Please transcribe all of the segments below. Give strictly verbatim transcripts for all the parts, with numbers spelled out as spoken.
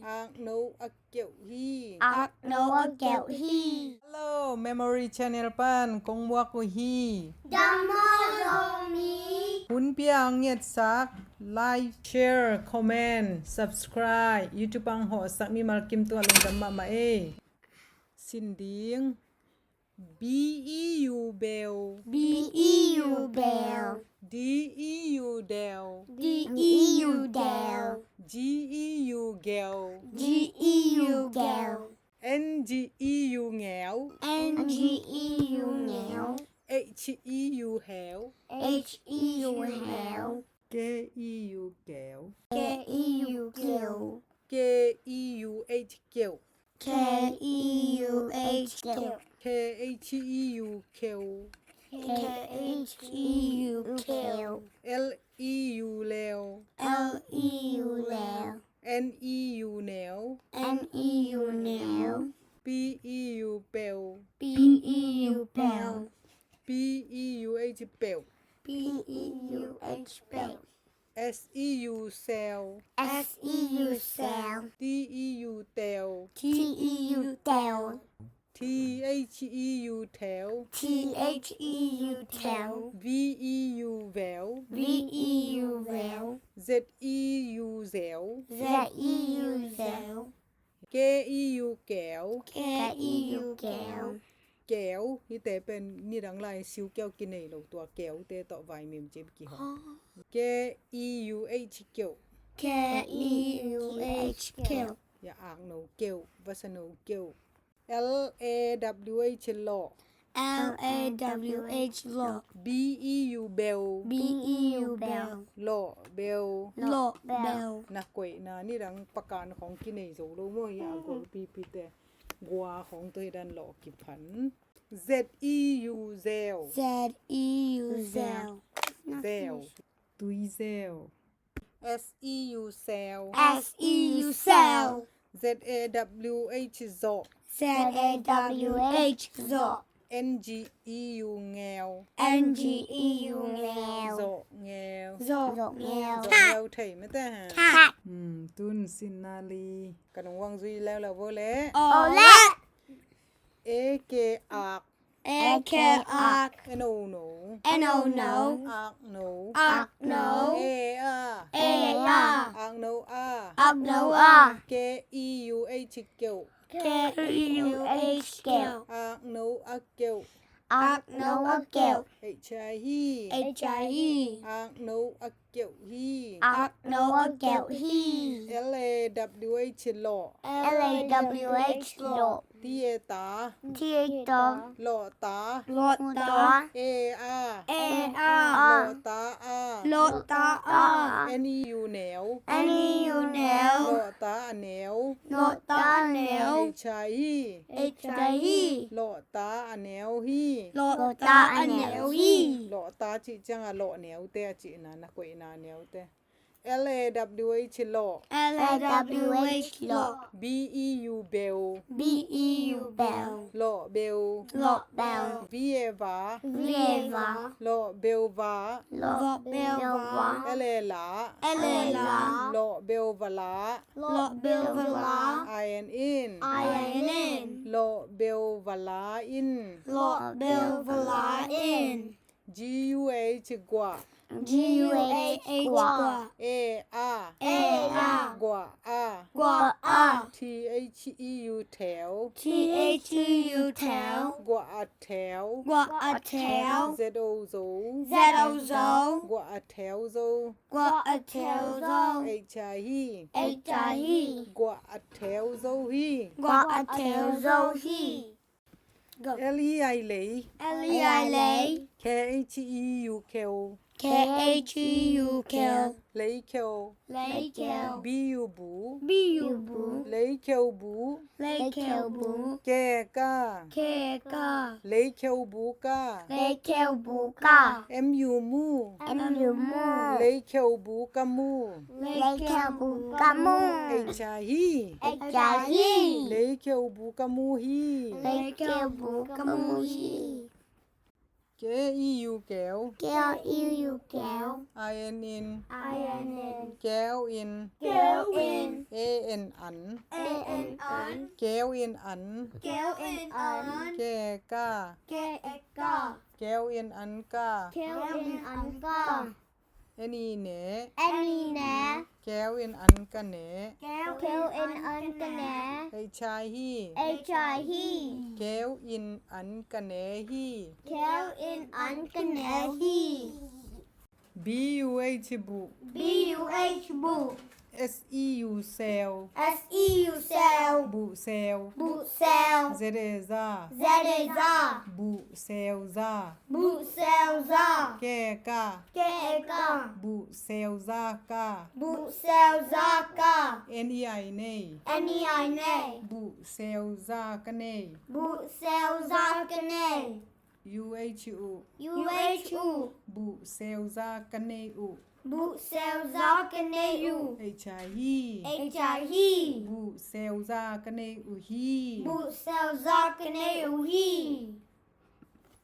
Akno a keuh hi. Akno a keuh hi. Hello, Memory Channel pan kong muak uh hi. Dam maw Zomi. Hun pia ang ngetsak, like, share, comment, subscribe, YouTube ang hawhsak mimal kim tungah lungdam mahmah ei. Sin ding. B E U beu. B E U beu. D E U deu. D E U deu. G E U geu. G E U geu. N G E U ngeu. N G E U ngeu. H E U heu. H E U heu. K E U keu. K E U keu. K E U H keuh. K E U H keuh. K H E U keu. K H E U keu. L E U leu. L E U leu. N E U neu. N E U neu. P E U peu. P E U peu. P E U H peuh. P E U H peuh. S E U seu. S E U seu. T E U teu. T E U teu. T H E U theu. T H E U theu. V E U veu. V E U veu. Z E U zeu. Z E U zeu. K E U keu. K E U keu. Keu, hihte pen nidang lai siu keu kinei lo, tua keute tawh vaimim cip kihawh. K E U H keuh. K E U H keuh. Ya, akno keuh, vasano keuh. L A W H lawh. L A W H lawh. B E U beu. B E U beu. Lawh beu. Lawh beu. Na koihna nidang pakan khawng kinei zo lo maw, ya, a golpipite. Gua khawng tawh hi dan lawh kiphan. Z E U zeu. Z E U zeu. Zeu. Tui zeu. S E U seu. S E U seu. Z A W H zawh. Z A W H zawh. N G E U ngeu. N G E U ngeu. Zawh ngeu. Zawh ngeu. Zawh ngeu thei mate ha. Tun sinna li. Ka nung wang zui leuleu vo le. Aw le. A K ak. A K ak. N O no. N O no. Akno. Akno. A a. A a. Akno a. Akno a. K E U H keuh. K E U H keuh. Akno a keuh. Akno a keuh. H I hi. H I hi. Akno a keuh hi. Akno a keuh hi. L A W H lawh. L A W H lawh. T A ta. T A ta. Lawh ta. Lawh ta. A a. A a. Lawh ta a. Lawh ta a. N E U neu. N E U neu. Lawh ta a neu. Lawh ta a neu. H I hi. H I hi. Lawh ta a neu hi. Lawh ta a neu hi. Lawh ta cih ciangah lawh neute a cihna, na koihna neute. L A W H lawh. L A W H lawh. B E U beu. B E U beu. Lawh beu. Lawh beu. V a va. V a va. Lawh beu va. Lawh beu va. L A la. L A la. Lawh beu va la. Lawh beu va la. I N in. I N in. Lawh beu va la in. Lawh beu va la in. G U H guah. G U H guah. A a. A a. Guah a. Guah a. T H E U theu. T H E U theu. Guah a theu. Guah a theu. Z O zo. Z O zo. Guah a theu zo. Guah a theu zo. H I hi. H I hi. Guah a theu zo hi. Guah a theu zo hi. Go. L E I lei. L E I lei. K H E U kheu. K H E U kheu. Leikheu. Leikheu. B U bu. B U bu. Leikheu bu. Leikheu bu. K ka. K ka. Leikheu bu ka. Leikheu bu ka. M U mu. M U mu. Leikheu bu ka mu. Leikheu bu ka mu. H I hi. H I hi. Leikheu bu ka mu hi. Leikheu bu ka mu hi. K E U keu. K E U keu. I N in. I N in. Keu in. Keu in. A N an. A N an. Keu in an. Keu in an. Ke ka. Ke ka. Keu in an ka. Keu in an ka. N I ne. N I ne. Keu in an ka ne. Keu in an ka ne. H I hi. H I hi. Keu in an ka ne hi. Keu in an ka ne hi. B U H buh. B U H buh. S E U seu. S E U seu. Buh seu. Buh seu. Z E za. Z E za. Buh seu za. Buh seu za. Ke ka. Ke ka. Buh seu za ka. Buh seu za ka. N E I nei. N E I nei. Buh seu za ka nei. Buh seu za ka nei. U H uh. U H uh. Buh seu za ka nei uh. Buh seu za ka nei uh. H I hi. H I hi. Buh seu za ka nei uh hi. Buh seu za ka nei uh hi.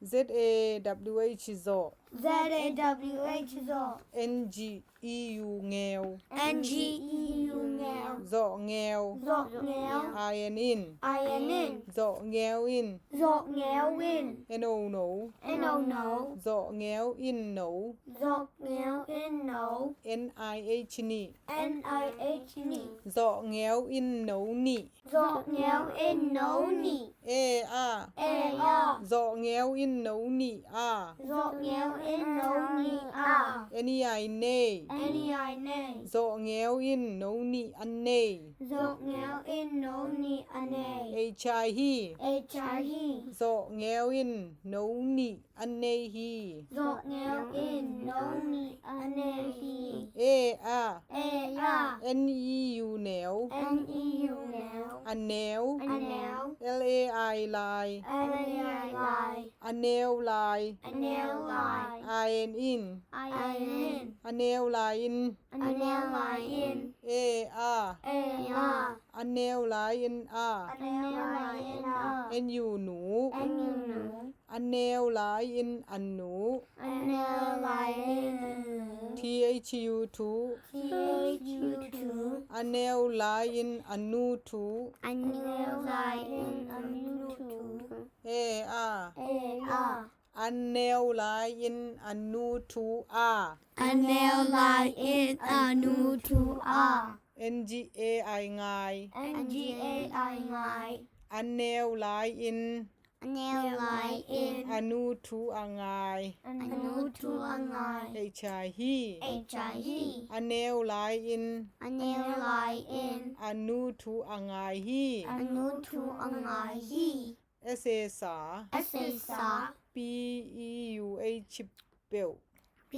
Z A W H zawh. Z A W H zawh. N G E U ngeu. N G E U ngeu. Zawh ngeu. Zawh ngeu. I N in. I N in. Zawh ngeu in. Zawh ngeu in. N O no. N O no. Zawh ngeu in no. Zawh ngeu in no. N I H nih. N I H nih. Zawh ngeu in no nih. Zawh ngeu in no nih. E a. E a. Zawh ngeu in no nih a. Zawh ngeu in no nih a. N E I nei. N E I nei. Zawh ngeu in no nih a nei. Zawh ngeu in no nih a nei. H I hi. H I hi. Zawh ngeu in no nih a nei hi. Zawh ngeu in no nih a nei hi. E a. E a. N E U neu. N E U neu. A neu. A neu. L A I lai. L A I lai. A neu lai. A neu lai. I N in. I N in. A neu lai in. A neu lai in. E a. E a. A neu lai in a. A neu lai in a. N U nu. N U nu. A neu lai in a nu. A neu lai in a nu. T H U tu. T H U tu. A neu lai in a nu tu. A neu lai in a nu tu. E a. E a. A neu lai in a nu tu a. A neu lai in a nu tu a. N G A I ngai. N G A I ngai. A neu lai in. A neu lai in. A nu tu a ngai. A nu tu a ngai. H I hi. H I hi. A neu lai in. A neu lai in. A nu tu a ngai hi. A nu tu a ngai hi. S A sa. S A sa. P E U H peuh. P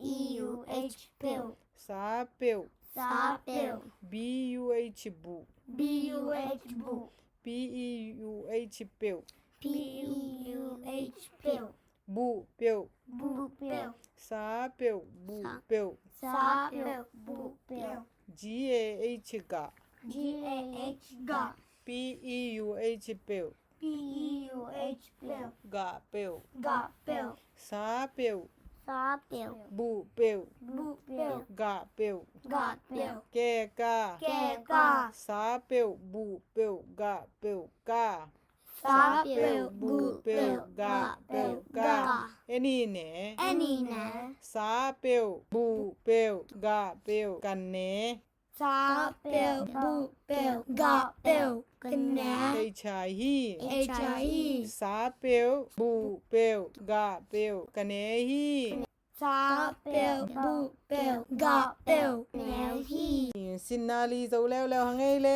E U H peuh. Sa peuh. Sa peuh. B U H buh. B U H buh. P E U H peuh. P E U H peuh. Buh peuh. Buh peuh. Sa peuh. Buh peuh. Sa peuh. Buh peuh. G A H gah. G A H gah. P E U H peuh. P E U H peuh. Gah peuh. Gah peuh. Sa peuh. Sa peuh. Buh peuh. Buh peuh. Gah peuh. Gah peuh. Ke ka. Ke ka. Sa peuh, buh peuh, gah peuh ka. Sa peuh, buh peuh, gah peuh ka. N I ne. N I ne. Sa peuh, buh peuh, gah peuh ka ne. Sa peuh, buh peuh, gah peuh ka ne. H I hi. H I hi. Sa peuh, buh peuh, gah peuh ka ne hi. Sa peuh, buh peuh, gah peuh ka ne hi. Sinna li zo leuleu hang ei le.